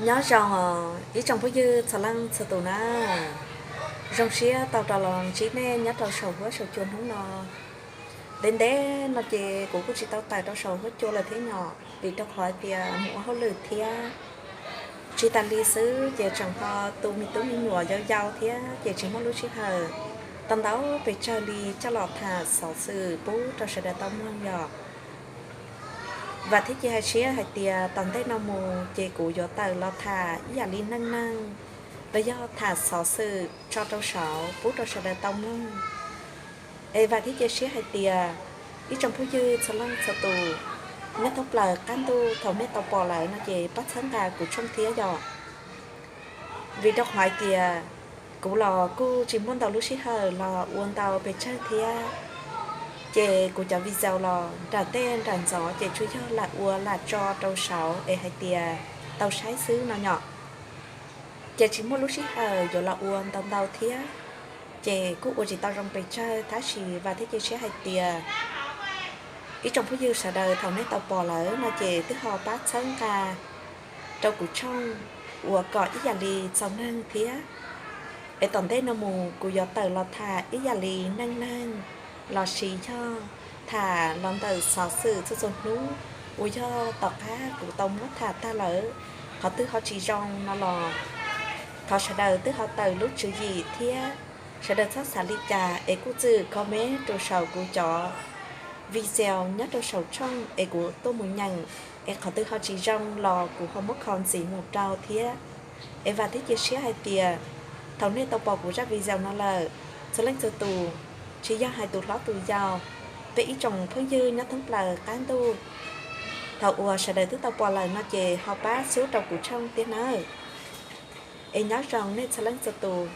Nyob zoo ib tsoom phooj ywg txhua leej txhua tus na, zoo siab tau rov los ntsib nej nyob rau saum huab saum cua hnub no. Ntev ntev no ces kuv kuj tsis tau tawm rau saum huab cua lawm thiab nyom, vim rau qhov tias mus ua hauj lwm thiab. Tsis tas li xwb ces tseem ho tu me tub me nyuam yau yau thiab ces tsis muaj lub sij hawm tau ntau pes tsawg li coj los tham xov xwm pub rau sawv daws tau mloog yom. Vam thiab cia hais siab hais tias tom ntej no mus ces kuv yuav tawm los tham ib yam li neej neeg, los yog tham xov xwm tso rau saud pub rau sawv daws tau mloog. Es vam thiab cia siab hais tias ib tsoom phooj ywg txhua leej txhua tus, nyob thoob plaws qab ntuj thaum nej tau pom lawm no ces pab txhawb nqa kuv tshooj thiab yom. Vim rau qhov hais tias kuv los kuj tsis muaj ntau lub sij hawm los ua ntau pes tsawg thiab, ces kuv cov video los nram tej nram ntxov ces tsuas yog lam ua lam tso rau saud es hais tias tau saib xwb no nyom. Ces tsis muaj lub sij hawm yuav los ua ntau ntau thiab, ces kuj ua tsis tau zoo pes tsawg, tab sis vam thiab cia siab hais tias ib tsoom phooj ywg sawv daws thaum nej tau pom lawm no ces twb ho pab txhawb nqa rau kuv tshooj uas kom ib yam li txaus neeg thiab. Es tom ntej no mus kuv yuav tawm los tham ib yam li neej neeg lossis yog tham los ntawm xov xwm txhua txhua hnub uas yog tom qab kuv tau muab tham tag lawm, qhov twg ho tsis zoo no los thov sawv daws twb ho tawm lub tswv yim thiab sawv daws txhob xav li cas es kuj txwm comment rau saum kuv cov video nyob rau saum tshooj es kuv tuaj mus nyeem, es qhov twg ho tsis zoo los kuv ho muab kho ntxiv mus rau thiab. Es vam thiab cia siab hais tias thaum nej tau pom kuv zaj video no lawm, txhua leej txhua tus, tsis yog hais tus hlob tus yau, peb ib tsoom phooj ywg nyob thoob plaws qab ntuj, thaum uas sawv daws twb tau pom lawm no ces ho pab xub rau kuv tshooj thiab nawb. Es nyob zoo nej txhua leej txhua tus.